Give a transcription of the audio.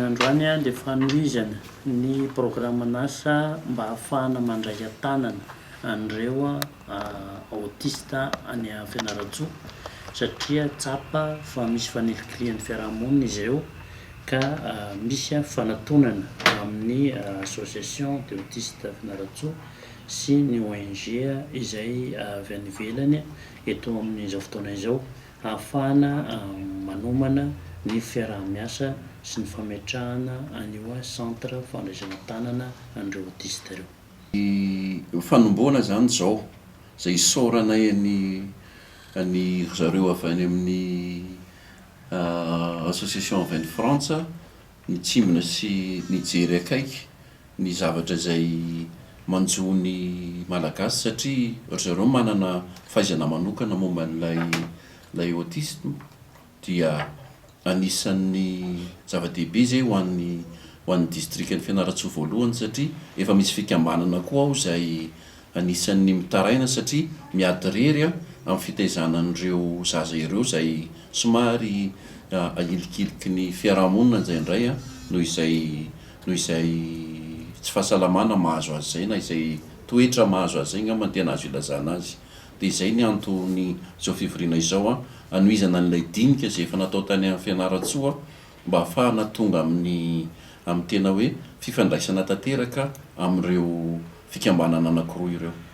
androany dia fanohizana ny programan'asa mba hahafahana mandray an-tanana an'ireo autiste any Fianarantsoa satria tsapa fa misy fanilikilihan'ny fiarahamonina izy ireo ka misy fanatonana amin'ny association de autiste Fianarantsoa sy ny ONG izay avy any ivelany eto amin'izao fotoana izao ahafahana manomana ny fiaraha-miasa sy ny fametrahana an'io centre fandraisana an-tanana an'ireo autiste ireo. Ny fanombohana izany izao, izay isaoranay an'i an'i ry zareo avy any amin'ny association avy any Frantsa nitsimbina sy nijery akaiky ny zavatra izay manjo ny Malagasy satria ry zareo manana fahaizana manokana momba an'ilay ilay autisme dia anisan'ny zava-dehibe izay ho an'ny ho an'ny distrikan'i Fianarantsoa voalohany satria efa misy fikambanana koa ao izay Anisan'ny mitaraina satria miady irery amin'ny fitaizana an'ireo zaza ireo izay somary ahilikiliky ny fiarahamonina indraindray noho izay noho izay tsy fahasalamana mahazo azy izay na izay toetra mahazo azy izay angamba no tena azo ilazana azy. Dia izay ny anton'izao fivoriana izao, hanohizana an'ilay dinika izay efa natao tany Fianarantsoa mba hahafahana tonga amin'ny amin'ny tena hoe fifandraisana tanteraka amin'ireo fikambanana anankiroa ireo.